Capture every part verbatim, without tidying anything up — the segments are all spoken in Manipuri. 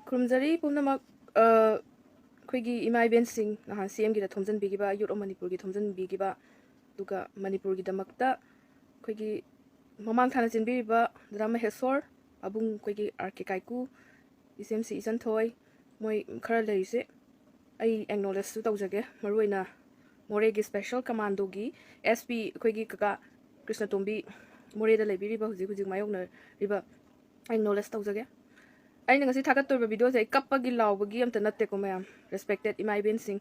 ꯈꯨꯔꯨꯝꯖꯔꯤ ꯄꯨꯝꯅꯃꯛ꯫ ꯑ, ꯑꯩꯈꯣꯏꯒꯤ ꯏꯃꯥ ꯏꯕꯦꯟꯁꯤꯡ, ꯅꯍꯥꯟ ꯁꯤ ꯑꯦꯝꯒꯤꯗ ꯊꯣꯝꯖꯤꯟꯕꯤꯈꯤꯕ, ꯌꯨꯠ ꯑꯣꯐ ꯃꯅꯤꯄꯨꯔꯒꯤ ꯊꯣꯝꯖꯤꯟꯕꯤꯈꯤꯕ, ꯑꯗꯨꯒ ꯃꯅꯤꯄꯨꯔꯒꯤꯗꯃꯛꯇ ꯑꯩꯈꯣꯏꯒꯤ ꯃꯃꯥꯡ ꯊꯥꯅ ꯆꯦꯟꯕꯤꯔꯤꯕ ꯗꯗꯥ ꯃꯍꯦꯁꯣꯔ, ꯄꯥꯕꯨꯡ ꯑꯩꯈꯣꯏꯒꯤ ꯑꯥꯔ ꯀꯦ ꯀꯥꯏꯀꯨ, ꯏꯆꯦꯝꯁꯤ ꯏꯆꯟꯊꯣꯏ, ꯃꯣꯏ ꯈꯔ ꯂꯩꯔꯤꯁꯦ ꯑꯩ ꯑꯦꯛꯅꯣꯂꯦꯖꯁꯨ ꯇꯧꯖꯒꯦ꯫ ꯃꯔꯨꯑꯣꯏꯅ ꯃꯣꯔꯦꯒꯤ ꯁ꯭ꯄꯦꯁꯦꯜ ꯀꯃꯥꯟꯗꯣꯒꯤ ꯑꯦꯁ ꯄꯤ ꯑꯩꯈꯣꯏꯒꯤ ꯀꯀꯥ ꯀ꯭ꯔꯤꯁꯅꯇꯣꯝꯕꯤ, ꯃꯣꯔꯦꯗ ꯂꯩꯕꯤꯔꯤꯕ, ꯍꯧꯖꯤꯛ ꯍꯧꯖꯤꯛ ꯃꯥꯌꯣꯛꯅꯔꯤꯕ, ꯑꯦꯛꯅꯣꯂꯦꯖ ꯇꯧꯖꯒꯦ꯫ ꯑꯩꯅ ꯉꯁꯤ ꯊꯥꯒꯠꯇꯣꯔꯤꯕ ꯚꯤꯗꯤꯑꯣꯁꯦ ꯑꯩ ꯀꯞꯄꯒꯤ ꯂꯥꯎꯕꯒꯤ ꯑꯝꯇ ꯅꯠꯇꯦꯀꯣ ꯃꯌꯥꯝ, ꯔꯦꯁꯄꯦꯛꯇꯦꯠ ꯏꯃꯥ ꯏꯕꯦꯟꯁꯤꯡ꯫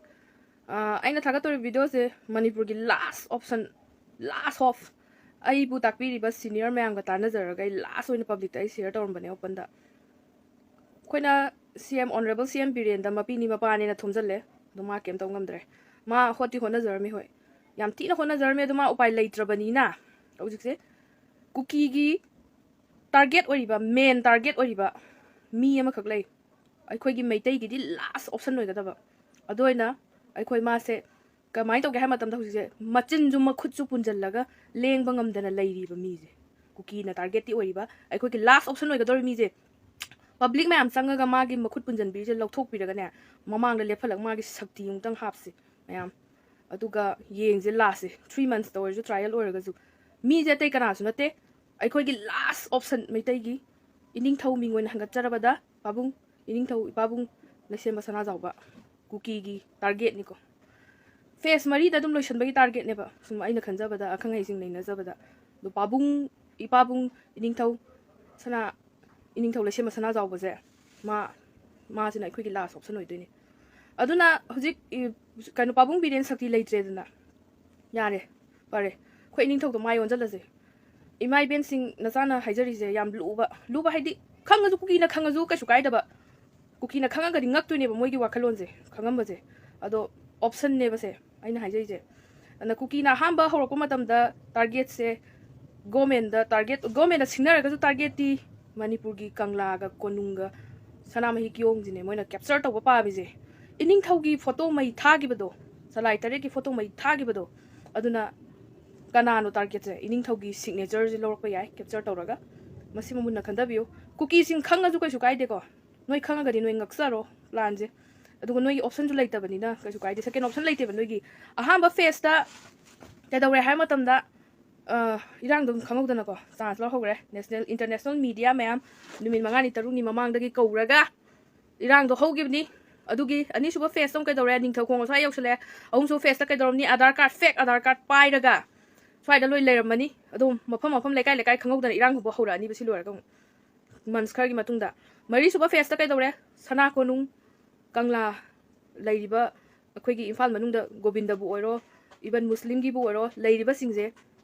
ꯑꯥ, ꯑꯩꯅ ꯊꯥꯒꯠꯇꯣꯔꯤꯕ ꯚꯤꯗꯤꯑꯣꯁꯦ ꯃꯅꯤꯄꯨꯔꯒꯤ ꯂꯥꯁ ꯑꯣꯞꯁꯟ, ꯂꯥꯁ ꯍꯣꯞ, ꯑꯩꯕꯨ ꯇꯥꯛꯄꯤꯔꯤꯕ ꯁꯤꯅꯤꯌꯔ ꯃꯌꯥꯝꯒ ꯇꯥꯟꯅꯖꯔꯒ ꯑꯩ ꯂꯥꯁ ꯑꯣꯏꯅ ꯄꯕ꯭ꯂꯤꯛꯇ ꯑꯩ ꯁꯤꯌꯔ ꯇꯧꯔꯝꯕꯅꯦ ꯑꯣꯄꯟꯗ꯫ ꯑꯩꯈꯣꯏꯅ ꯁꯤ ꯑꯦꯝ, ꯑꯣꯅꯔꯦꯕꯜ ꯁꯤ ꯑꯦꯝ ꯕꯤꯔꯦꯟꯗ ꯃꯄꯤꯅꯤ ꯃꯄꯥꯅꯦꯅ ꯊꯣꯝꯖꯤꯜꯂꯦ, ꯑꯗꯣ ꯃꯥ ꯀꯩꯝ ꯇꯧ ꯉꯝꯗ꯭ꯔꯦ꯫ ꯃꯥ ꯍꯣꯠꯇꯤ ꯍꯣꯠꯅꯖꯔꯝꯃꯤ, ꯍꯣꯏ, ꯌꯥꯝ ꯊꯤꯅ ꯍꯣꯠꯅꯖꯔꯝꯃꯤ, ꯑꯗꯣ ꯃꯥ ꯎꯄꯥꯏ ꯂꯩꯇ꯭ꯔꯕꯅꯤꯅ ꯍꯧꯖꯤꯛꯁꯦ ꯀꯨꯀꯤꯒꯤ ꯇꯥꯔꯒꯦꯠ ꯑꯣꯏꯔꯤꯕ, ꯃꯦꯟ ꯇꯥꯔꯒꯦꯠ ꯑꯣꯏꯔꯤꯕ ꯃꯤ ꯑꯃꯈꯛ ꯂꯩ꯫ ꯑꯩꯈꯣꯏꯒꯤ ꯃꯩꯇꯩꯒꯤꯗꯤ ꯂꯥꯁ ꯑꯣꯞꯁꯟ ꯑꯣꯏꯒꯗꯕ꯫ ꯑꯗꯨ ꯑꯣꯏꯅ ꯑꯩꯈꯣꯏ ꯃꯥꯁꯦ ꯀꯃꯥꯏꯅ ꯇꯧꯒꯦ ꯍꯥꯏꯕ ꯃꯇꯝꯗ, ꯍꯧꯖꯤꯛꯁꯦ ꯃꯆꯤꯟꯁꯨ ꯃꯈꯨꯠꯁꯨ ꯄꯨꯟꯁꯤꯜꯂꯒ ꯂꯦꯡꯕ ꯉꯝꯗꯅ ꯂꯩꯔꯤꯕ ꯃꯤꯁꯦ, ꯀꯨꯀꯤꯅ ꯇꯥꯔꯒꯦꯠꯇꯤ ꯑꯣꯏꯔꯤꯕ, ꯑꯩꯈꯣꯏꯒꯤ ꯂꯥꯁ ꯑꯣꯞꯁꯟ ꯑꯣꯏꯒꯗꯧꯔꯤꯕ ꯃꯤꯁꯦ, ꯄꯕ꯭ꯂꯤꯛ ꯃꯌꯥꯝ ꯆꯪꯉꯒ ꯃꯥꯒꯤ ꯃꯈꯨꯠ ꯄꯨꯟꯁꯤꯟꯕꯤꯔꯤꯁꯦ ꯂꯧꯊꯣꯛꯄꯤꯔꯒꯅꯦ, ꯃꯃꯥꯡꯗ ꯂꯦꯞꯍꯜꯂꯒ ꯃꯥꯒꯤ ꯁꯛꯇꯤ ꯑꯃꯨꯛꯇꯪ ꯍꯥꯞꯁꯤ ꯃꯌꯥꯝ꯫ ꯑꯗꯨꯒ ꯌꯦꯡꯁꯦ ꯂꯥꯁꯁꯦ, ꯊ꯭ꯔꯤ ꯃꯟꯊꯁꯇ ꯑꯣꯏꯔꯁꯨ, ꯇ꯭ꯔꯥꯏꯌꯦꯜ ꯑꯣꯏꯔꯒꯁꯨ꯫ ꯃꯤꯁꯦ ꯑꯇꯩ ꯀꯅꯥꯁꯨ ꯅꯠꯇꯦ, ꯑꯩꯈꯣꯏꯒꯤ ꯂꯥꯁ ꯑꯣꯞꯁꯟ, ꯃꯩꯇꯩꯒꯤ ꯏꯅꯤꯡꯊꯧ ꯃꯤꯡ ꯑꯣꯏꯅ ꯍꯪꯒꯠꯆꯔꯕꯗ ꯄꯥꯕꯨꯡ, ꯏꯅꯤꯡꯊꯧ ꯏꯄꯥꯕꯨꯡ ꯂꯩꯁꯦꯝꯕ ꯁꯅꯥꯖꯥꯎꯕ, ꯀꯨꯀꯤꯒꯤ ꯇꯥꯔꯒꯦꯠꯅꯤꯀꯣ꯫ ꯐꯦꯁ ꯃꯔꯤꯗ ꯑꯗꯨꯝ ꯂꯣꯏꯁꯤꯟꯕꯒꯤ ꯇꯥꯔꯒꯦꯠꯅꯦꯕ, ꯁꯨꯝ ꯑꯩꯅ ꯈꯟꯖꯕꯗ, ꯑꯈꯪ ꯑꯍꯩꯁꯤꯡ ꯅꯩꯅꯖꯕꯗ꯫ ꯑꯗꯣ ꯄꯥꯕꯨꯡ, ꯏꯄꯥꯕꯨꯡ ꯏꯅꯤꯡꯊꯧ ꯁꯅꯥ, ꯏꯅꯤꯡꯊꯧ ꯂꯩꯁꯦꯝꯕ ꯁꯅꯥꯖꯥꯎꯕꯁꯦ, ꯃꯥ, ꯃꯥꯁꯤꯅ ꯑꯩꯈꯣꯏꯒꯤ ꯂꯥꯁ ꯑꯣꯞꯁꯟ ꯑꯣꯏꯗꯣꯏꯅꯤ꯫ ꯑꯗꯨꯅ ꯍꯧꯖꯤꯛ ꯏ-, ꯀꯩꯅꯣ, ꯄꯥꯕꯨꯡ ꯕꯤꯔꯦꯟ ꯁꯛꯇꯤ ꯂꯩꯇ꯭ꯔꯦꯗꯅ, ꯌꯥꯔꯦ, ꯐꯔꯦ, ꯑꯩꯈꯣꯏ ꯏꯅꯤꯡꯊꯧꯗꯣ ꯃꯥꯏ ꯑꯣꯟꯁꯤꯜꯂꯁꯦ꯫ ꯏꯃꯥ ꯏꯕꯦꯟꯁꯤꯡ, ꯅꯆꯥꯅ ꯍꯥꯏꯖꯔꯤꯁꯦ ꯌꯥꯝ ꯂꯨꯕ, ꯂꯨꯕ ꯍꯥꯏꯗꯤ ꯈꯪꯉꯁꯨ, ꯀꯨꯀꯤꯅ ꯈꯪꯉꯁꯨ ꯀꯩꯁꯨ ꯀꯥꯏꯗꯕ, ꯀꯨꯀꯤꯅ ꯈꯪꯉꯒꯗꯤ ꯉꯛꯇꯣꯏꯅꯦꯕ ꯃꯣꯏꯒꯤ ꯋꯥꯈꯜꯂꯣꯟꯁꯦ, ꯈꯪꯉꯝꯕꯁꯦ꯫ ꯑꯗꯣ ꯑꯣꯞꯁꯟꯅꯦꯕꯁꯦ ꯑꯩꯅ ꯍꯥꯏꯖꯔꯤꯁꯦ꯫ ꯑꯗꯨꯅ ꯀꯨꯀꯤꯅ ꯑꯍꯥꯟꯕ ꯍꯧꯔꯛꯄ ꯃꯇꯝꯗ ꯇꯥꯔꯒꯦꯠꯁꯦ ꯒꯣꯃꯦꯟꯗ ꯇꯥꯔꯒꯦꯠ, ꯒꯣꯃꯦꯟꯗ ꯁꯤꯡꯅꯔꯒꯁꯨ ꯇꯥꯔꯒꯦꯠꯇꯤ ꯃꯅꯤꯄꯨꯔꯒꯤ ꯀꯪꯂꯥꯒ ꯀꯣꯅꯨꯡꯒ ꯁꯅꯥꯃꯍꯤ ꯀꯤꯌꯣꯡꯁꯤꯅꯦ ꯃꯣꯏꯅ ꯀꯦꯞꯆꯔ ꯇꯧꯕ ꯄꯥꯝꯃꯤꯁꯦ꯫ ꯏꯅꯤꯡꯊꯧꯒꯤ ꯐꯣꯇꯣ ꯃꯩ ꯊꯥꯈꯤꯕꯗꯣ, ꯁꯂꯥꯏ ꯇꯔꯦꯠꯀꯤ ꯐꯣꯇꯣ ꯃꯩ ꯊꯥꯈꯤꯕꯗꯣ, ꯑꯗꯨꯅ ꯀꯅꯥꯅꯣ ꯇꯥꯔꯒꯦꯠꯁꯦ? ꯏꯅꯤꯡꯊꯧꯒꯤ ꯁꯤꯒꯅꯦꯆꯔꯁꯦ ꯂꯧꯔꯛꯄ ꯌꯥꯏ, ꯀꯦꯞꯆꯔ ꯇꯧꯔꯒ꯫ ꯃꯁꯤꯃ ꯃꯨꯟꯅ ꯈꯟꯊꯕꯤꯌꯨ꯫ ꯀꯨꯀꯤꯁꯤꯡ ꯈꯪꯉꯁꯨ ꯀꯩꯁꯨ ꯀꯥꯏꯗꯦꯀꯣ, ꯅꯣꯏ ꯈꯪꯉꯒꯗꯤ ꯅꯣꯏ ꯉꯛꯆꯔꯣ ꯄ꯭ꯂꯥꯟꯁꯦ꯫ ꯑꯗꯨꯒ ꯅꯣꯏꯒꯤ ꯑꯣꯞꯁꯟꯁꯨ ꯂꯩꯇꯕꯅꯤꯅ ꯀꯩꯁꯨ ꯀꯥꯏꯗꯦ, ꯁꯦꯀꯦꯟ ꯑꯣꯞꯁꯟ ꯂꯩꯇꯦꯕ ꯅꯣꯏꯒꯤ꯫ ꯑꯍꯥꯟꯕ ꯐꯦꯁꯇ ꯀꯩꯗꯧꯔꯦ ꯍꯥꯏꯕ ꯃꯇꯝꯗ, ꯑ, ꯏꯔꯥꯡꯗꯣ ꯑꯗꯨꯝ ꯈꯪꯍꯧꯗꯅꯀꯣ ꯆꯥꯟꯁ ꯂꯧꯍꯧꯔꯦ꯫ ꯅꯦꯁꯅꯦꯜ ꯏꯟꯇꯔꯅꯦꯁꯅꯦꯜ ꯃꯤꯗꯤꯌꯥ ꯃꯌꯥꯝ ꯅꯨꯃꯤꯠ ꯃꯉꯥꯅꯤ ꯇꯔꯨꯛꯅꯤ ꯃꯃꯥꯡꯗꯒꯤ ꯀꯧꯔꯒ ꯏꯔꯥꯡꯗꯣ ꯍꯧꯈꯤꯕꯅꯤ꯫ ꯑꯗꯨꯒꯤ ꯑꯅꯤꯁꯨꯕ ꯐꯦꯁꯇ ꯑꯃꯨꯛ ꯀꯩꯗꯧꯔꯦ, ꯅꯤꯡꯊꯧ ꯈꯣꯡ ꯁ꯭ꯋꯥꯏ ꯌꯧꯁꯜꯂꯛꯑꯦ꯫ ꯑꯍꯨꯝꯁꯨꯕ ꯐꯦꯁꯇ ꯀꯩꯗꯧꯔꯝꯅꯤ, ꯑꯙꯥꯔ ꯀꯥꯔꯗ, ꯐꯦꯛ ꯑꯙꯥꯔ ꯀꯥꯔꯗ ꯄꯥꯏꯔꯒ ꯁ꯭ꯋꯥꯏꯗ ꯂꯣꯏ ꯂꯩꯔꯝꯃꯅꯤ꯫ ꯑꯗꯨꯝ ꯃꯐꯝ ꯃꯐꯝ, ꯂꯩꯀꯥꯏ ꯂꯩꯀꯥꯏ ꯈꯪꯍꯧꯗꯅ ꯏꯔꯥꯡ ꯍꯧꯕ ꯍꯧꯔꯛꯑꯅꯤꯕ ꯁꯤ ꯂꯣꯏꯔꯒ ꯑꯃꯨꯛ꯫ ꯃꯟꯁ ꯈꯔꯒꯤ ꯃꯇꯨꯡꯗ꯫ ꯃꯔꯤꯁꯨꯕ ꯐꯦꯁꯇ ꯀꯩꯗꯧꯔꯦ? ꯁꯅꯥ ꯀꯣꯅꯨꯡ, ꯀꯪꯂꯥ ꯂꯩꯔꯤꯕ ꯑꯩꯈꯣꯏꯒꯤ ꯏꯝꯐꯥꯜ ꯃꯅꯨꯡꯗ ꯒꯣꯕꯤꯟꯗꯕꯨ ꯑꯣꯏꯔꯣ, ꯏꯚꯟ ꯃꯨꯁꯂꯤꯝꯒꯤꯕꯨ ꯑꯣꯏꯔꯣ, ꯂꯩꯔꯤꯕꯁꯤꯡꯁꯦ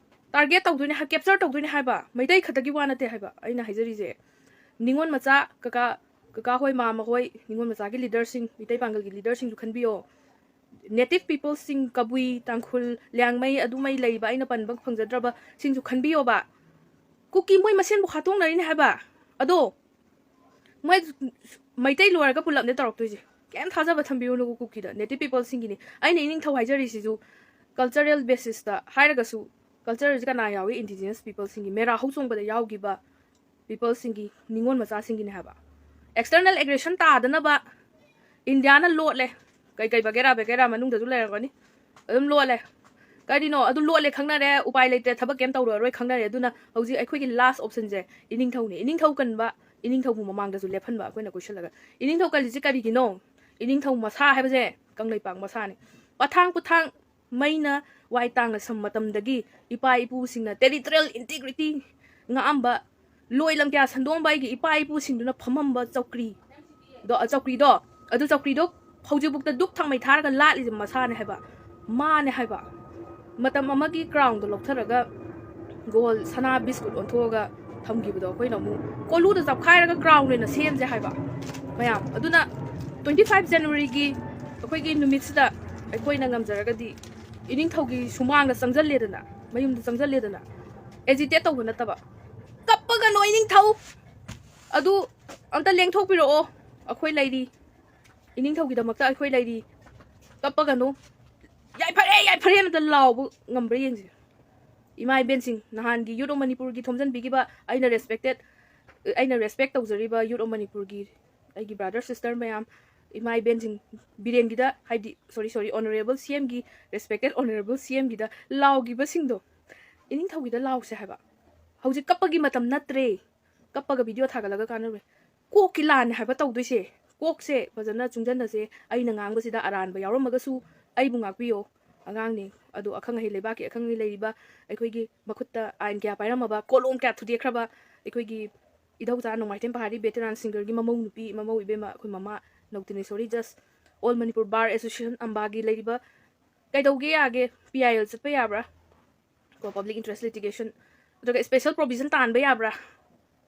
ꯇꯥꯔꯒꯦꯠ ꯇꯧꯗꯣꯏꯅꯦ, ꯀꯦꯞꯆꯔ ꯇꯧꯗꯣꯏꯅꯦ ꯍꯥꯏꯕ꯫ ꯃꯩꯇꯩ ꯈꯛꯇꯒꯤ ꯋꯥ ꯅꯠꯇꯦ ꯍꯥꯏꯕ ꯑꯩꯅ ꯍꯥꯏꯖꯔꯤꯁꯦ꯫ ꯅꯤꯉꯣꯜ ꯃꯆꯥ, ꯀꯀꯥ, ꯀꯀꯥ ꯍꯣꯏ, ꯃꯥꯃ ꯍꯣꯏ, ꯅꯤꯉꯣꯜ ꯃꯆꯥꯒꯤ ꯂꯤꯗꯔꯁꯤꯡ, ꯃꯤꯇꯩ ꯄꯥꯡꯒꯜꯒꯤ ꯂꯤꯗꯔꯁꯤꯡꯁꯨ ꯈꯟꯕꯤꯌꯣ꯫ ꯅꯦꯇꯤꯚ ꯄꯤꯄꯜꯁꯤꯡ, ꯀꯕꯨꯏ, ꯇꯥꯡꯈꯨꯜ, ꯂꯤꯌꯥꯡꯃꯩ, ꯑꯗꯨꯃꯩ ꯂꯩꯔꯤꯕ ꯑꯩꯅ ꯄꯟꯕ ꯐꯪꯖꯗ꯭ꯔꯕꯁꯤꯡꯁꯨ ꯈꯟꯕꯤꯌꯣꯕ꯫ ꯀꯨꯀꯤ ꯃꯣꯏ ꯃꯁꯦꯟꯕꯨ ꯍꯥꯠꯇꯣꯛꯅꯔꯤꯅꯦ ꯍꯥꯏꯕ꯫ ꯑꯗꯣ ꯃꯣꯏ ꯃꯩꯇꯩ ꯂꯣꯏꯔꯒ ꯄꯨꯂꯞꯅꯦ ꯇꯧꯔꯛꯇꯣꯏꯁꯦ꯫ ꯀꯩꯝ ꯊꯥꯖꯕ ꯊꯝꯕꯤꯔꯨꯅꯨ ꯀꯨꯀꯤꯗ, ꯅꯦꯇꯤꯚ ꯄꯤꯄꯜꯁꯤꯡꯒꯤꯅꯤ꯫ ꯑꯩꯅ ꯏꯅꯤꯡꯊꯧ ꯍꯥꯏꯖꯔꯤꯁꯤꯁꯨ ꯀꯜꯆꯔꯦꯜ ꯕꯦꯁꯤꯁꯇ ꯍꯥꯏꯔꯒꯁꯨ, ꯀꯜꯆꯔꯁꯤ ꯀꯅꯥ ꯌꯥꯎꯏ? ꯏꯟꯗꯤꯖꯤꯅꯁ ꯄꯤꯄꯜꯁꯤꯡꯒꯤ, ꯃꯦꯔꯥ ꯍꯧ ꯆꯣꯡꯕꯗ ꯌꯥꯎꯈꯤꯕ ꯄꯤꯄꯜꯁꯤꯡꯒꯤ, ꯅꯤꯉꯣꯜ ꯃꯆꯥꯁꯤꯡꯒꯤꯅꯤ ꯍꯥꯏꯕ꯫ ꯑꯦꯛꯁꯇꯔꯅꯦꯜ ꯑꯦꯒ꯭ꯔꯦꯁꯟ ꯇꯥꯗꯅꯕ ꯏꯟꯗꯤꯌꯥꯅ ꯂꯣꯠꯂꯦ꯫ ꯀꯩ ꯀꯩ ꯕꯒꯦꯔꯥ ꯕꯒꯦꯔꯥ ꯃꯅꯨꯡꯗꯁꯨ ꯂꯩꯔꯝꯒꯅꯤ, ꯑꯗꯨꯝ ꯂꯣꯠꯂꯦ꯫ ꯀꯔꯤꯅꯣ ꯑꯗꯨ ꯂꯣꯠꯂꯦ ꯈꯪꯅꯔꯦ, ꯎꯄꯥꯏ ꯂꯩꯇ꯭ꯔꯦ, ꯊꯕꯛ ꯀꯩꯝ ꯇꯧꯔꯔꯣꯏ ꯈꯪꯅꯔꯦ꯫ ꯑꯗꯨꯅ ꯍꯧꯖꯤꯛ ꯑꯩꯈꯣꯏꯒꯤ ꯂꯥꯁ ꯑꯣꯞꯁꯟꯁꯦ ꯏꯅꯤꯡꯊꯧꯅꯤ꯫ ꯏꯅꯤꯡꯊꯧ ꯀꯟꯕ, ꯏꯅꯤꯡꯊꯧꯕꯨ ꯃꯃꯥꯡꯗꯁꯨ ꯂꯦꯞꯍꯟꯕ ꯑꯩꯈꯣꯏꯅ ꯀꯣꯏꯁꯜꯂꯒ꯫ ꯏꯅꯤꯡꯊꯧ ꯀꯜꯂꯤꯁꯦ ꯀꯔꯤꯒꯤꯅꯣ? ꯏꯅꯤꯡꯊꯧ ꯃꯁꯥ ꯍꯥꯏꯕꯁꯦ ꯀꯪꯂꯩꯄꯥꯛ ꯃꯁꯥꯅꯤ꯫ ꯄꯊꯥꯡ ꯄꯨꯊꯥꯡ ꯃꯩꯅ ꯋꯥꯏ ꯇꯥꯡꯅ ꯁꯝ ꯃꯇꯝꯗꯒꯤ ꯏꯄꯥ ꯏꯄꯨꯁꯤꯡꯅ ꯇꯦꯔꯤꯇꯣꯔꯤꯌꯦꯜ ꯏꯟꯇꯤꯒ꯭ꯔꯤꯇꯤ ꯉꯥꯛꯑꯝꯕ, ꯂꯣꯏ ꯂꯝ ꯀꯌꯥ ꯁꯟꯗꯣꯛꯑꯝꯕ ꯑꯩꯒꯤ ꯏꯄꯥ ꯏꯄꯨꯁꯤꯡꯗꯨꯅ ꯐꯝꯃꯝꯕ ꯆꯧꯀ꯭ꯔꯤ ꯗꯣ, ꯆꯧꯀ꯭ꯔꯤꯗꯣ, ꯑꯗꯨ ꯆꯧꯀ꯭ꯔꯤꯗꯣ ꯍꯧꯖꯤꯛꯐꯥꯎꯗ ꯙꯨꯞ ꯊꯥꯎꯃꯩ ꯊꯥꯔꯒ ꯂꯥꯠꯂꯤꯁꯦ ꯃꯁꯥꯅꯦ ꯍꯥꯏꯕ, ꯃꯥꯅꯦ ꯍꯥꯏꯕ꯫ ꯃꯇꯝ ꯑꯃꯒꯤ ꯀ꯭ꯔꯥꯎꯟꯗꯣ ꯂꯧꯊꯔꯒ ꯒꯣꯜ, ꯁꯅꯥ ꯕꯤꯁꯀꯨꯠ ꯑꯣꯟꯊꯣꯛꯑꯒ ꯊꯝꯈꯤꯕꯗꯣ ꯑꯩꯈꯣꯏꯅ ꯑꯃꯨꯛ ꯀꯣꯂꯨꯗ ꯆꯞꯈꯥꯏꯔꯒ ꯀ꯭ꯔꯥꯎꯟ ꯑꯣꯏꯅ ꯁꯦꯝꯁꯦ ꯍꯥꯏꯕ ꯃꯌꯥꯝ꯫ ꯑꯗꯨꯅ twenty five Januaryꯒꯤ ꯑꯩꯈꯣꯏꯒꯤ ꯅꯨꯃꯤꯠꯁꯤꯗ ꯑꯩꯈꯣꯏꯅ ꯉꯝꯖꯔꯒꯗꯤ ꯏꯅꯤꯡꯊꯧꯒꯤ ꯁꯨꯃꯥꯡꯗ ꯆꯪꯁꯤꯜꯂꯦꯗꯅ, ꯃꯌꯨꯝꯗ ꯆꯪꯁꯤꯜꯂꯦꯗꯅ, ꯑꯦꯖꯤꯇꯦꯠ ꯇꯧꯕ ꯅꯠꯇꯕ, "ꯀꯞꯄꯒꯅꯣ ꯏꯅꯤꯡꯊꯧ, ꯑꯗꯨ ꯑꯝꯇ ꯂꯦꯡꯊꯣꯛꯄꯤꯔꯛꯑꯣ, ꯑꯩꯈꯣꯏ ꯂꯩꯔꯤ, ꯏꯅꯤꯡꯊꯧꯒꯤꯗꯃꯛꯇ ꯑꯩꯈꯣꯏ ꯂꯩꯔꯤ, ꯀꯞꯄꯒꯅꯨ, ꯌꯥꯏꯐꯔꯦ, ꯌꯥꯏꯐꯔꯦ" ꯑꯃꯇ ꯂꯥꯎꯕ ꯉꯝꯕ꯭ꯔꯥ ꯌꯦꯡꯁꯦ꯫ ꯏꯃꯥ ꯏꯕꯦꯟꯁꯤꯡ, ꯅꯍꯥꯟꯒꯤ Youth of Manipurꯒꯤ ꯊꯣꯝꯖꯤꯟꯕꯤꯈꯤꯕ, ꯑꯩꯅ ꯔꯦꯁꯄꯦꯛꯇꯦꯠ, ꯑꯩꯅ ꯔꯦꯁꯄꯦꯛ ꯇꯧꯖꯔꯤꯕ Youth of Manipurꯒꯤ ꯑꯩꯒꯤ brother sister ꯃꯌꯥꯝ, ꯏꯃꯥ ꯏꯕꯦꯟꯁꯤꯡ, ꯕꯤꯔꯦꯟꯒꯤꯗ, ꯍꯥꯏꯗꯤ sorry sorry, honourable C M ꯒꯤ, respected honourable C M ꯒꯤꯗ ꯂꯥꯎꯈꯤꯕꯁꯤꯡꯗꯣ, ꯏꯅꯤꯡꯊꯧꯒꯤꯗ ꯂꯥꯎꯁꯦ ꯍꯥꯏꯕ꯫ ꯍꯧꯖꯤꯛ ꯀꯞꯄꯒꯤ ꯃꯇꯝ ꯅꯠꯇ꯭ꯔꯦ꯫ ꯀꯞꯄꯒ video ꯊꯥꯒꯠꯂꯒ ꯀꯥꯟꯅꯔꯣꯏ꯫ ꯀꯣꯛꯀꯤ ꯂꯥꯟꯅꯦ ꯍꯥꯏꯕ ꯇꯧꯗꯣꯏꯁꯦ꯫ ꯀꯣꯛꯁꯦ ꯐꯖꯅ ꯆꯨꯡꯁꯤꯟꯅꯁꯦ꯫ ꯑꯩꯅ ꯉꯥꯡꯕꯁꯤꯗ ꯑꯔꯥꯟꯕ ꯌꯥꯎꯔꯝꯃꯒꯁꯨ ꯑꯩꯕꯨ ꯉꯥꯛꯄꯤꯌꯣ꯫ ꯑꯉꯥꯡꯅꯤ ꯑꯗꯣ, ꯑꯈꯪ ꯑꯍꯩ, ꯂꯩꯕꯥꯛꯀꯤ ꯑꯈꯪ ꯑꯍꯩ ꯂꯩꯔꯤꯕ, ꯑꯩꯈꯣꯏꯒꯤ ꯃꯈꯨꯠꯇ ꯑꯥꯏꯟ ꯀꯌꯥ ꯄꯥꯏꯔꯝꯃꯕ, ꯀꯣꯂꯣꯝ ꯀꯌꯥ ꯊꯨꯗꯦꯛꯈ꯭ꯔꯕ ꯑꯩꯈꯣꯏꯒꯤ ꯏꯙꯧꯆꯥ ꯅꯣꯡꯃꯥꯏꯊꯦꯝ ꯄꯍꯥꯔꯤ veteran singerꯒꯤ ꯃꯃꯧ ꯅꯨꯄꯤ, ꯃꯃꯧ ꯏꯕꯦꯝꯃ, ꯑꯩꯈꯣꯏ ꯃꯃꯥ ꯅꯧꯇꯤꯅꯦꯁꯣꯔꯤ, just All Manipur Bar Association ꯑꯝꯕꯥꯒꯤ ꯂꯩꯔꯤꯕ, ꯀꯩꯗꯧꯒꯦ ꯌꯥꯒꯦ? P I L ꯆꯠꯄ ꯌꯥꯕ꯭ꯔꯥ? ꯀꯣ, public interest litigation, ꯅꯠꯇ꯭ꯔꯒ special provision ꯇꯥꯟꯕ ꯌꯥꯕ꯭ꯔꯥ?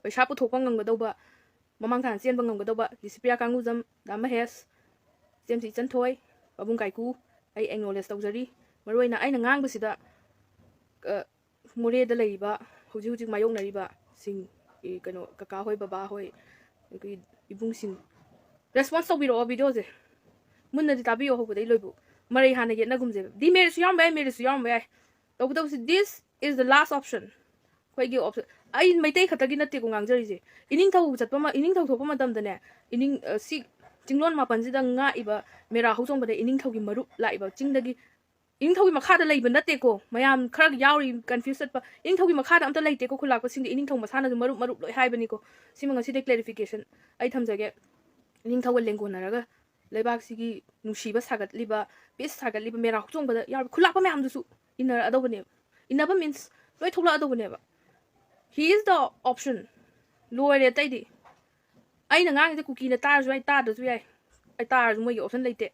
ꯄꯩꯁꯥ ꯄꯨꯊꯣꯛꯄ ꯉꯝꯒꯗꯧꯕ, ꯃꯃꯥꯡ ꯊꯥꯅ ꯆꯦꯟꯕ ꯉꯝꯒꯗꯧꯕ ꯂꯤꯁꯤꯄ꯭ꯔꯤꯌꯥ ꯀꯥꯡꯒꯨꯖꯝ, ꯗꯥ ꯃꯍꯦꯁ, ꯁꯤ ꯑꯦꯝ ꯁꯤ ꯏꯆꯟꯊꯣꯏ, ꯄꯥꯕꯨꯡ ꯀꯥꯏꯀꯨ, ꯑꯩ acknowledge ꯇꯧꯖꯔꯤ꯫ ꯃꯔꯨꯑꯣꯏꯅ ꯑꯩꯅ ꯉꯥꯡꯕꯁꯤꯗ, ꯑ, ꯃꯣꯔꯦꯗ ꯂꯩꯔꯤꯕ, ꯍꯧꯖꯤꯛ ꯍꯧꯖꯤꯛ ꯃꯥꯌꯣꯛꯅꯔꯤꯕ ꯁꯤꯡ, ꯏ, ꯀꯩꯅꯣ, ꯀꯀꯥ ꯍꯣꯏ, ꯕꯕꯥ ꯍꯣꯏ, ꯑꯩꯈꯣꯏ ꯏꯕꯨꯡꯁꯤꯡ, response ꯇꯧꯕꯤꯔꯛꯑꯣ videoꯁꯦ꯫ ꯃꯨꯟꯅꯗꯤ ꯇꯥꯕꯤꯌꯣ ꯍꯧꯕꯗꯩ ꯂꯣꯏꯕꯨ꯫ ꯃꯔꯩ ꯍꯥꯟꯅ ꯌꯦꯠꯅꯒꯨꯝꯁꯦꯕ꯫ Demeritꯁꯨ ꯌꯥꯎꯔꯝꯕ ꯌꯥꯏ, meritꯁꯨ ꯌꯥꯎꯔꯝꯕ ꯌꯥꯏ꯫ ꯇꯧꯕꯇꯕꯨ ꯁꯤ, this is the last option꯫ ꯑꯩꯈꯣꯏꯒꯤ option꯫ ꯑꯩ ꯃꯩꯇꯩ ꯈꯛꯇꯒꯤ ꯅꯠꯇꯦꯀꯣ ꯉꯥꯡꯖꯔꯤꯁꯦ꯫ ꯏꯅꯤꯡꯊꯧ ꯆꯠꯄ ꯃ-, ꯏꯅꯤꯡꯊꯧ ꯊꯣꯛꯄ ꯃꯇꯝꯗꯅꯦ, ꯏꯅꯤꯡ-, ꯑ, ꯁꯤ ꯆꯤꯡꯂꯣꯟ ꯃꯥꯄꯟꯁꯤꯗ ꯉꯥꯛꯏꯕ ꯃꯦꯔꯥ ꯍꯧꯆꯣꯡꯕꯗ ꯏꯅꯤꯡꯊꯧꯒꯤ ꯃꯔꯨꯞ ꯂꯥꯛꯏꯕ, ꯆꯤꯡꯗꯒꯤ ꯏꯅꯤꯡꯊꯧꯒꯤ ꯃꯈꯥꯗ ꯂꯩꯕ ꯅꯠꯇꯦꯀꯣ꯫ ꯃꯌꯥꯝ ꯈꯔ ꯌꯥꯎꯔꯤ confuse ꯆꯠꯄ꯫ ꯏꯅꯤꯡꯊꯧꯒꯤ ꯃꯈꯥꯗ ꯑꯝꯇ ꯂꯩꯇꯦꯀꯣ꯫ ꯈꯨꯜꯂꯥꯛꯄꯁꯤꯡꯗꯤ ꯏꯅꯤꯡꯊꯧ ꯃꯁꯥꯅꯁꯨ ꯃꯔꯨꯞ ꯃꯔꯨꯞ ꯂꯣꯏ ꯍꯥꯏꯕꯅꯤꯀꯣ꯫ ꯁꯤꯃ ꯉꯁꯤꯗꯩ clarification ꯑꯩ ꯊꯝꯖꯒꯦ꯫ ꯏꯅꯤꯡꯊꯧꯒ ꯂꯦꯡꯒꯣꯟꯅꯔꯒ ꯂꯩꯕꯥꯛꯁꯤꯒꯤ ꯅꯨꯡꯁꯤꯕ ꯁꯥꯒꯠꯂꯤꯕ, peace ꯁꯥꯒꯠꯂꯤꯕ ꯃꯦꯔꯥ ꯍꯧꯆꯣꯡꯕꯗ ꯌꯥꯎꯔꯤꯕ ꯈꯨꯜꯂꯥꯛꯄ ꯃꯌꯥꯝꯗꯨꯁꯨ ꯏꯟꯅꯔꯛꯑꯗꯧꯕꯅꯦꯕ꯫ ꯏꯟꯅꯕ means ꯂꯣꯏ ꯊꯣꯛꯂꯛꯑꯗꯧꯕꯅꯦꯕ꯫ He is the option꯫ ꯂꯣꯏꯔꯦ ꯑꯇꯩꯗꯤ꯫ ꯑꯩꯅ ꯉꯥꯡꯉꯤꯁꯦ ꯀꯨꯀꯤꯅ ꯇꯥꯔꯁꯨ ꯌꯥꯏ, ꯇꯥꯗ꯭ꯔꯁꯨ ꯌꯥꯏ꯫ ꯑꯩ ꯇꯥꯔꯁꯨ ꯃꯣꯏꯒꯤ option ꯂꯩꯇꯦ꯫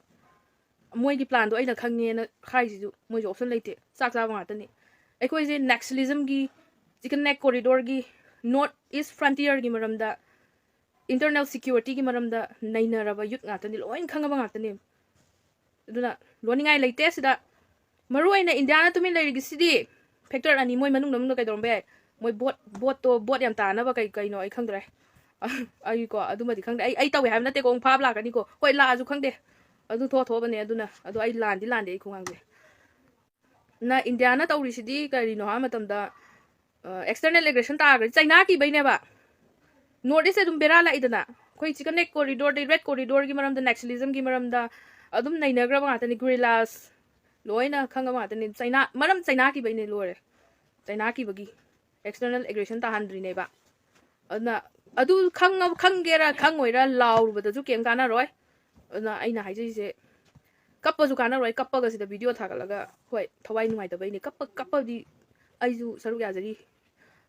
ꯃꯣꯏꯒꯤ planꯗꯣ ꯑꯩꯅ ꯈꯪꯉꯦꯅ ꯍꯥꯏꯁꯤꯁꯨ ꯃꯣꯏꯁꯨ option ꯂꯩꯇꯦ꯫ ꯆꯥꯛ ꯆꯥꯕ ꯉꯥꯛꯇꯅꯤ꯫ ꯑꯩꯈꯣꯏꯁꯦ Naxalismꯒꯤ, Chicken Neck Corridorꯒꯤ, North East Frontierꯒꯤ ꯃꯔꯝꯗ, internal securityꯒꯤ ꯃꯔꯝꯗ ꯅꯩꯅꯔꯕ youth ꯉꯥꯛꯇꯅꯤ, ꯂꯣꯏ ꯈꯪꯉꯕ ꯉꯥꯛꯇꯅꯤ꯫ ꯑꯗꯨꯅ ꯂꯣꯟꯅꯤꯡꯉꯥꯏ ꯂꯩꯇꯦ ꯁꯤꯗ꯫ ꯃꯔꯨ ꯑꯣꯏꯅ ꯏꯟꯗꯤꯌꯥꯅ ꯇꯨꯃꯤꯟ ꯂꯩꯔꯤꯒꯤꯁꯤꯗꯤ factor ꯑꯅꯤ, ꯃꯣꯏ ꯃꯅꯨꯡꯗ ꯃꯅꯨꯡꯗ ꯀꯩꯗꯧꯔꯝꯕ ꯌꯥꯏ, ꯃꯣꯏ vote, voteꯇꯣ, vote ꯌꯥꯝ ꯇꯥꯅꯕ ꯀꯩ ꯀꯩꯅꯣ ꯑꯩ ꯈꯪꯗ꯭ꯔꯦ꯫ ꯑꯩꯀꯣ ꯑꯗꯨꯃꯗꯤ ꯈꯪꯗꯦ꯫ ꯑꯩ, ꯑꯩ ꯇꯧꯋꯦ ꯍꯥꯏꯕ ꯅꯠꯇꯦꯀꯣ, ꯑꯃꯨꯛ ꯐꯥꯕ ꯂꯥꯛꯀꯅꯤꯀꯣ꯫ ꯍꯣꯏ, ꯂꯥꯛꯑꯁꯨ ꯈꯪꯗꯦ, ꯑꯗꯨ ꯊꯣꯛꯑ ꯊꯣꯛꯑꯕꯅꯦ꯫ ꯑꯗꯨꯅ ꯑꯗꯣ ꯑꯩ ꯂꯥꯟꯗꯤ ꯂꯥꯟꯗꯦ ꯑꯩ ꯈꯣꯡꯒꯥꯡꯁꯦ꯫ ꯅ ꯏꯟꯗꯤꯌꯥꯅ ꯇꯧꯔꯤꯁꯤꯗꯤ ꯀꯔꯤꯅꯣ ꯍꯥꯏꯕ ꯃꯇꯝꯗ, ꯑ, external aggression ꯇꯥꯈ꯭ꯔꯗꯤ ꯆꯩꯅꯥ ꯀꯤꯕꯩꯅꯦꯕ꯫ North East ꯑꯗꯨꯝ ꯕꯦꯔꯥ ꯂꯥꯛꯏꯗꯅ꯫ ꯑꯩꯈꯣꯏ ꯆꯤꯀꯟ ꯅꯦꯛ ꯀꯣꯔꯤꯗꯣꯔꯗ, ꯔꯦꯠ ꯀꯣꯔꯤꯗꯣꯔꯒꯤ ꯃꯔꯝꯗ, ꯅꯦꯛꯁꯅꯦꯂꯤꯖꯝꯒꯤ ꯃꯔꯝꯗ ꯑꯗꯨꯝ ꯅꯩꯅꯈ꯭ꯔꯕ ꯉꯥꯛꯇꯅꯤ꯫ ꯒꯨꯔꯤꯂꯥꯁ ꯂꯣꯏꯅ ꯈꯪꯉꯕ ꯉꯥꯛꯇꯅꯤ꯫ ꯆꯩꯅꯥ, ꯃꯔꯝ ꯆꯩꯅꯥꯈꯤꯕꯩꯅꯦ ꯂꯣꯏꯔꯦ꯫ ꯆꯩꯅꯥꯈꯤꯕꯒꯤ ꯑꯦꯛꯁꯇꯔꯅꯦꯜ ꯑꯦꯒ꯭ꯔꯦꯁꯟ ꯇꯥꯍꯟꯗ꯭ꯔꯤꯅꯦꯕ꯫ ꯑꯗꯨꯅ ꯑꯗꯨ ꯈꯪꯉ-, ꯈꯪꯒꯦꯔꯥ ꯈꯪꯉꯣꯏꯔꯥ ꯂꯥꯎꯔꯨꯕꯗꯁꯨ ꯀꯩꯝ ꯀꯥꯟꯅꯔꯣꯏ꯫ ꯑꯗꯨꯅ ꯑꯩꯅ ꯍꯥꯏꯖꯔꯤꯁꯦ, ꯀꯞꯄꯁꯨ ꯀꯥꯟꯅꯔꯣꯏ꯫ ꯀꯞꯄꯒ ꯁꯤꯗ ꯚꯤꯗꯤꯑꯣ ꯊꯥꯒꯠꯂꯒ, ꯍꯣꯏ, ꯊꯋꯥꯏ ꯅꯨꯡꯉꯥꯏꯇꯕꯩꯅꯦ꯫ ꯀꯞꯄ, ꯀꯞꯄꯗꯤ ꯑꯩꯁꯨ ꯁꯔꯨꯛ ꯌꯥꯖꯔꯤ꯫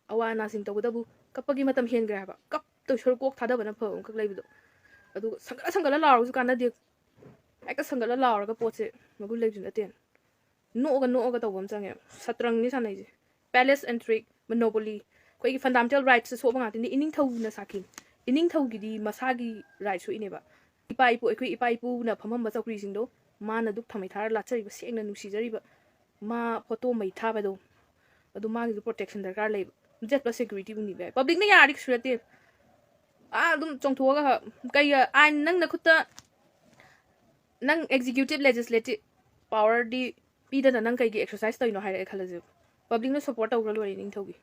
ꯑꯋꯥ ꯑꯅꯥꯁꯤꯡ ꯇꯧꯕꯇꯕꯨ ꯀꯞꯄꯒꯤ ꯃꯇꯝ ꯍꯦꯟꯈ꯭ꯔꯦ ꯍꯥꯏꯕ꯫ ꯀꯞꯇꯣꯏ ꯁꯔꯨꯛ ꯀꯣꯛ ꯊꯥꯗꯕꯅ ꯐꯕ ꯑꯃꯈꯛ ꯂꯩꯕꯗꯣ꯫ ꯑꯗꯨꯒ ꯁꯪꯒꯠꯂ ꯁꯪꯒꯠꯂ ꯂꯥꯎꯔꯁꯨ ꯀꯥꯟꯅꯗꯦ꯫ ꯍꯦꯛꯇ ꯁꯪꯒꯠꯂ ꯂꯥꯎꯔꯒ ꯄꯣꯠꯁꯦ ꯃꯒꯨꯟ ꯂꯩꯕꯁꯨ ꯅꯠꯇꯦ꯫ ꯅꯣꯛꯑꯒ ꯅꯣꯛꯑꯒ ꯇꯧꯕ ꯑꯃ ꯆꯪꯉꯦ꯫ ꯁꯇ꯭ꯔꯪꯅꯤ ꯁꯥꯟꯅꯩꯁꯦ꯫ ꯄꯦꯂꯦꯁ ꯑꯦꯟ ꯇ꯭ꯔꯤꯛ, ꯃꯣꯅꯣꯄꯣꯂꯤ, ꯑꯩꯈꯣꯏꯒꯤ ꯐꯟꯗꯥꯃꯦꯟꯇꯦꯜ ꯔꯥꯏꯠꯁꯇ ꯁꯣꯛꯄ ꯉꯥꯛꯇꯅꯤ꯫ ꯏꯅꯤꯡꯊꯧꯅ ꯁꯥꯈꯤ꯫ ꯏꯅꯤꯡꯊꯧꯒꯤꯗꯤ ꯃꯁꯥꯒꯤ ꯔꯥꯏꯠ ꯁꯣꯛꯏꯅꯦꯕ꯫ ꯏꯄꯥ ꯏꯄꯨ, ꯑꯩꯈꯣꯏ ꯏꯄꯥ ꯏꯄꯨꯅ ꯐꯝꯃꯝꯕ ꯆꯧꯀ꯭ꯔꯤꯁꯤꯡꯗꯣ ꯃꯥꯅ ꯗꯨꯛ ꯊꯥꯃꯩ ꯊꯥꯔ ꯂꯥꯠꯆꯔꯤꯕ, ꯁꯦꯡꯅ ꯅꯨꯡꯁꯤꯖꯔꯤꯕ, ꯃꯥ ꯐꯣꯇꯣ ꯃꯩ ꯊꯥꯕꯗꯣ, ꯑꯗꯨ ꯃꯥꯒꯤꯁꯨ ꯄ꯭ꯔꯣꯇꯦꯛꯁꯟ ꯗꯔꯀꯥꯔ ꯂꯩꯕ꯫ ꯖꯦꯠ ꯄ꯭ꯂꯁ ꯁꯦꯀ꯭ꯌꯨꯔꯤꯇꯤꯕꯨ ꯅꯤꯕ ꯌꯥꯏ꯫ ꯄꯕ꯭ꯂꯤꯛꯅ ꯌꯥꯔꯗꯤ ꯀꯩꯁꯨ ꯅꯠꯇꯦ꯫ ꯑꯥ, ꯑꯗꯨꯝ ꯆꯣꯡꯊꯣꯛꯑꯒ ꯀꯩ ꯑꯥꯏꯟ ꯅꯪ ꯅꯈꯨꯠꯇ, ꯅꯪ ꯑꯦꯛꯖꯤꯀ꯭ꯌꯨꯇꯤꯞ, ꯂꯦꯖꯤꯁꯂꯦꯇꯤꯞ ꯄꯥꯋꯔꯗꯤ ꯄꯤꯗꯅ ꯅꯪ ꯀꯩꯒꯤ ꯑꯦꯛꯁꯔꯁꯥꯏꯁ ꯇꯧꯔꯤꯅꯣ ꯍꯥꯏꯔꯛꯑꯦ ꯈꯜꯂꯁꯦꯕ꯫ ꯄꯕ꯭ꯂꯤꯛꯅ ꯁꯞꯄꯣꯔꯠ ꯇꯧꯈ꯭ꯔ ꯂꯣꯏꯔꯦ ꯏꯅꯤꯡꯊꯧꯒꯤ꯫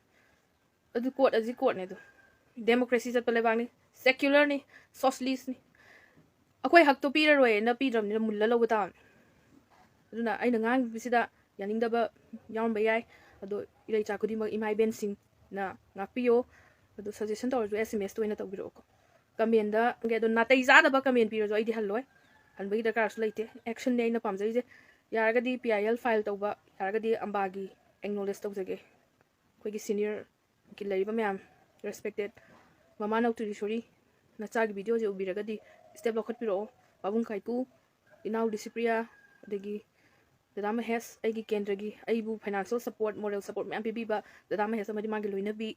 ꯑꯗꯨ ꯀꯣꯔꯠ ꯑꯁꯤ ꯀꯣꯔꯠꯅꯦ ꯑꯗꯨ꯫ ꯗꯦꯃꯣꯀ꯭ꯔꯦꯁꯤ ꯆꯠꯄ ꯂꯩꯕꯥꯛꯅꯤ, ꯁꯦꯀ꯭ꯌꯨꯂꯔꯅꯤ, ꯁꯣꯁꯤꯌꯦꯂꯤꯁꯅꯤ꯫ ꯑꯩꯈꯣꯏ ꯍꯛꯇꯣ ꯄꯤꯔꯔꯣꯏꯅ ꯄꯤꯗ꯭ꯔꯕꯅꯤꯅ ꯃꯨꯜꯂ ꯂꯧꯕ ꯇꯥꯕꯅꯤ꯫ ꯑꯗꯨꯅ ꯑꯩꯅ ꯉꯥꯡꯕꯁꯤꯗ ꯌꯥꯅꯤꯡꯗꯕ ꯌꯥꯎꯔꯝꯕ ꯌꯥꯏ꯫ ꯑꯗꯣ ꯏꯔꯩꯆꯥ ꯈꯨꯗꯤꯡꯃꯛ ꯏꯃꯥ ꯏꯕꯦꯟꯁꯤꯡꯅ ꯉꯥꯛꯄꯤꯌꯣ꯫ ꯑꯗꯣ ꯁꯖꯦꯁꯟ ꯇꯧꯔꯁꯨ ꯑꯦꯁ ꯑꯦꯝ ꯑꯦꯁꯇ ꯑꯣꯏꯅ ꯇꯧꯕꯤꯔꯛꯑꯣꯀꯣ꯫ ꯀꯃꯦꯟꯗ, ꯑꯗꯣ ꯅꯥꯇꯩ ꯆꯥꯗꯕ ꯀꯃꯦꯟ ꯄꯤꯔꯁꯨ ꯑꯩꯗꯤ ꯍꯜꯂꯣꯏ꯫ ꯍꯟꯕꯒꯤ ꯗꯔꯀꯥꯔꯁꯨ ꯂꯩꯇꯦ꯫ ꯑꯦꯛꯁꯟꯅꯦ ꯑꯩꯅ ꯄꯥꯝꯖꯔꯤꯁꯦ꯫ ꯌꯥꯔꯒꯗꯤ ꯄꯤ ꯑꯥꯏ ꯑꯦꯜ ꯐꯥꯏꯜ ꯇꯧꯕ, ꯌꯥꯔꯒꯗꯤ ꯑꯝꯕꯥꯒꯤ ꯑꯦꯛꯅꯣꯂꯦꯖ ꯇꯧꯖꯒꯦ꯫ ꯑꯩꯈꯣꯏꯒꯤ ꯁꯤꯅꯤꯌꯔ ꯂꯩꯔꯤꯕ ꯃꯌꯥꯝ, ꯔꯦꯁꯄꯦꯛꯇꯦꯠ ꯃꯃꯥ ꯅꯧꯇꯨꯔꯤꯁꯣꯔꯤ, ꯅꯆꯥꯒꯤ ꯚꯤꯗꯤꯑꯣꯁꯦ ꯎꯕꯤꯔꯒꯗꯤ ꯁ꯭ꯇꯦꯞ ꯂꯧꯈꯠꯄꯤꯔꯛꯑꯣ꯫ ꯄꯥꯕꯨꯡ ꯀꯥꯏꯀꯨ, ꯏꯅꯥꯎ ꯂꯤꯁꯤꯄ꯭ꯔꯤꯌꯥ, ꯑꯗꯒꯤ ꯗꯗꯥ ꯃꯍꯦꯁ, ꯑꯩꯒꯤ ꯀꯦꯟꯗ꯭ꯔꯒꯤ ꯑꯩꯕꯨ ꯐꯥꯏꯅꯥꯟꯁꯤꯌꯦꯜ ꯁꯄꯣꯔꯠ, ꯃꯣꯔꯦꯜ ꯁꯄꯣꯔꯠ ꯃꯌꯥꯝ ꯄꯤꯕꯤꯕ ꯗꯗꯥ ꯃꯍꯦꯁ ꯑꯃꯗꯤ ꯃꯥꯒꯤ ꯂꯣꯏꯅꯕꯤ,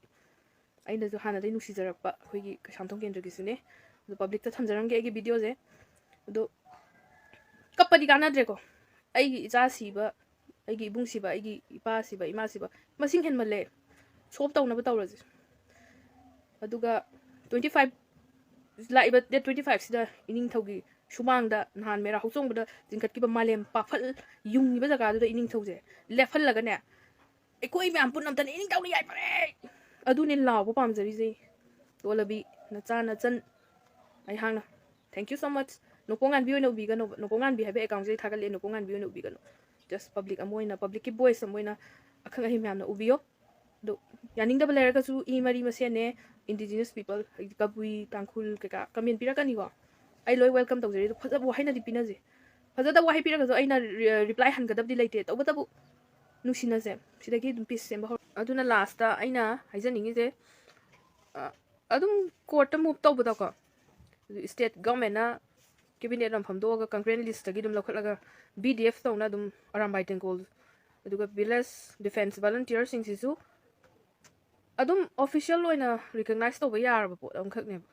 ꯑꯩꯅꯁꯨ ꯍꯥꯟꯅꯗꯒꯤ ꯅꯨꯡꯁꯤꯖꯔꯛꯄ ꯑꯩꯈꯣꯏꯒꯤ ꯀꯩꯁꯥꯝꯊꯣꯡ ꯀꯦꯟꯗ꯭ꯔꯒꯤꯁꯨꯅꯦ꯫ ꯑꯗꯣ ꯄꯕ꯭ꯂꯤꯛꯇ ꯊꯝꯖꯔꯝꯒꯦ ꯑꯩꯒꯤ ꯚꯤꯗꯤꯑꯣꯁꯦ꯫ ꯑꯗꯣ ꯀꯞꯄꯗꯤ ꯀꯥꯟꯅꯗ꯭ꯔꯦꯀꯣ꯫ ꯑꯩꯒꯤ ꯏꯆꯥ ꯁꯤꯕ, ꯑꯩꯒꯤ ꯏꯕꯨꯡ ꯁꯤꯕ, ꯑꯩꯒꯤ ꯏꯄꯥ ꯁꯤꯕ, ꯏꯃꯥ ꯁꯤꯕ ꯃꯁꯤꯡ ꯍꯦꯟꯃꯜꯂꯦ꯫ ꯁꯣꯞ ꯇꯧꯅꯕ ꯇꯧꯔꯁꯦ꯫ ꯑꯗꯨꯒ ꯇ꯭ꯋꯦꯟꯇꯤ ꯐꯥꯏꯚ, ꯂꯥꯛꯏꯕ ꯗꯦꯠ ꯇ꯭ꯋꯦꯟꯇꯤ ꯐꯥꯏꯚꯁꯤꯗ ꯏꯅꯤꯡꯊꯧꯒꯤ ꯁꯨꯃꯥꯡꯗ ꯅꯍꯥꯟ ꯃꯦꯔꯥ ꯍꯧꯆꯣꯡꯕꯗ ꯆꯤꯡꯈꯠꯈꯤꯕ ꯃꯥꯂꯦꯝ ꯄꯥꯛꯐꯜ ꯌꯨꯡꯉꯤꯕ ꯖꯒꯥꯗꯨꯗ ꯏꯅꯤꯡꯊꯧꯁꯦ ꯂꯦꯞꯍꯜꯂꯒꯅꯦ, "ꯑꯩꯈꯣꯏ ꯃꯌꯥꯝ ꯄꯨꯟꯅ ꯑꯝꯇꯅ ꯏꯅꯤꯡꯊꯧꯅ ꯌꯥꯏꯐꯔꯦ!" ꯑꯗꯨꯅꯦ ꯂꯥꯎꯕ ꯄꯥꯝꯖꯔꯤꯁꯦ꯫ ꯇꯣꯂꯕꯤ, ꯅꯆꯥ ꯅꯆꯟ ꯑꯩꯍꯥꯛꯅ thank you so much. ꯅꯣꯡꯄꯣꯛ ꯉꯥꯟꯕꯤ ꯑꯣꯏꯅ ꯎꯕꯤꯒꯅꯣ, ꯅꯣꯡꯄꯣꯛ ꯉꯥꯟꯕꯤ ꯍꯥꯏꯕ ꯑꯦꯀꯥꯎꯟꯁꯦ ꯑꯩ ꯊꯥꯒꯠꯂꯛꯑꯦ, ꯅꯣꯡꯄꯣꯛ ꯉꯥꯟꯕꯤ ꯑꯣꯏꯅ ꯎꯕꯤꯒꯅꯨ꯫ Just ꯄꯕ꯭ꯂꯤꯛ ꯑꯃ ꯑꯣꯏꯅ, ꯄꯕ꯭ꯂꯤꯛꯀꯤ ꯚꯣꯏꯁ ꯑꯃ ꯑꯣꯏꯅ ꯑꯈꯪ ꯑꯍꯩ ꯃꯌꯥꯝꯅ ꯎꯕꯤꯌꯣ꯫ ꯑꯗꯣ ꯌꯥꯅꯤꯡꯗꯕ ꯂꯩꯔꯒꯁꯨ ꯏ ꯃꯔꯤ ꯃꯁꯦꯟꯅꯦ, ꯏꯟꯗꯤꯖꯤꯅꯁ ꯄꯤꯄꯜ, ꯍꯥꯏꯗꯤ ꯀꯕꯨꯏ, ꯇꯥꯡꯈꯨꯜ ꯀꯩꯀꯥ ꯀꯃꯦꯟ ꯄꯤꯔꯛꯀꯅꯤꯀꯣ, ꯑꯩ ꯂꯣꯏ ꯋꯦꯜꯀꯝ ꯇꯧꯖꯔꯤ꯫ ꯑꯗꯣ ꯐꯖꯕ ꯋꯥꯍꯩꯅꯗꯤ ꯄꯤꯅꯁꯦ, ꯐꯖꯗꯕ ꯋꯥꯍꯩ ꯄꯤꯔꯒꯁꯨ ꯑꯩꯅ ꯔꯤꯄ꯭ꯂꯥꯏ ꯍꯟꯒꯗꯕꯗꯤ ꯂꯩꯇꯦ꯫ ꯇꯧꯕꯇꯕꯨ ꯅꯨꯡꯁꯤꯅꯁꯦ, ꯁꯤꯗꯒꯤ ꯑꯗꯨꯝ ꯄꯤꯁ ꯁꯦꯝꯕ ꯍꯧꯔꯣ꯫ ꯑꯗꯨꯅ ꯂꯥꯁꯇ ꯑꯩꯅ ꯍꯥꯏꯖꯅꯤꯡꯉꯤꯁꯦ, ꯑ, ꯑꯗꯨꯝ ꯀꯣꯔꯠꯇ ꯃꯨꯚ ꯇꯧꯕꯗꯀꯣ, ꯁ꯭ꯇꯦꯠ ꯒꯚꯔꯟꯃꯦꯟꯅ ꯀꯦꯕꯤꯅꯦꯠ ꯑꯃ ꯐꯝꯗꯣꯛꯑꯒ ꯀꯪꯀ꯭ꯔꯦꯟ ꯂꯤꯁꯇꯒꯤ ꯑꯗꯨꯝ ꯂꯧꯈꯠꯂꯒ ꯕꯤ ꯗꯤ ꯑꯦꯐ ꯇꯧꯅ ꯑꯗꯨꯝ ꯑꯔꯥꯝꯕꯥꯏ ꯇꯦꯡꯒꯣꯜ, ꯑꯗꯨꯒ ꯚꯤꯂꯦꯖ ꯗꯤꯐꯦꯟꯁ ꯚꯣꯂꯨꯟꯇꯤꯌꯔꯁꯤꯡꯁꯤꯁꯨ ꯑꯗꯨꯝ ꯑꯣꯐꯤꯁꯤꯌꯦꯜ ꯑꯣꯏꯅ ꯔꯤꯀꯛꯅꯥꯏꯁ ꯇꯧꯕ ꯌꯥꯔꯕ ꯄꯣꯠ ꯑꯃꯈꯛꯅꯦꯕ꯫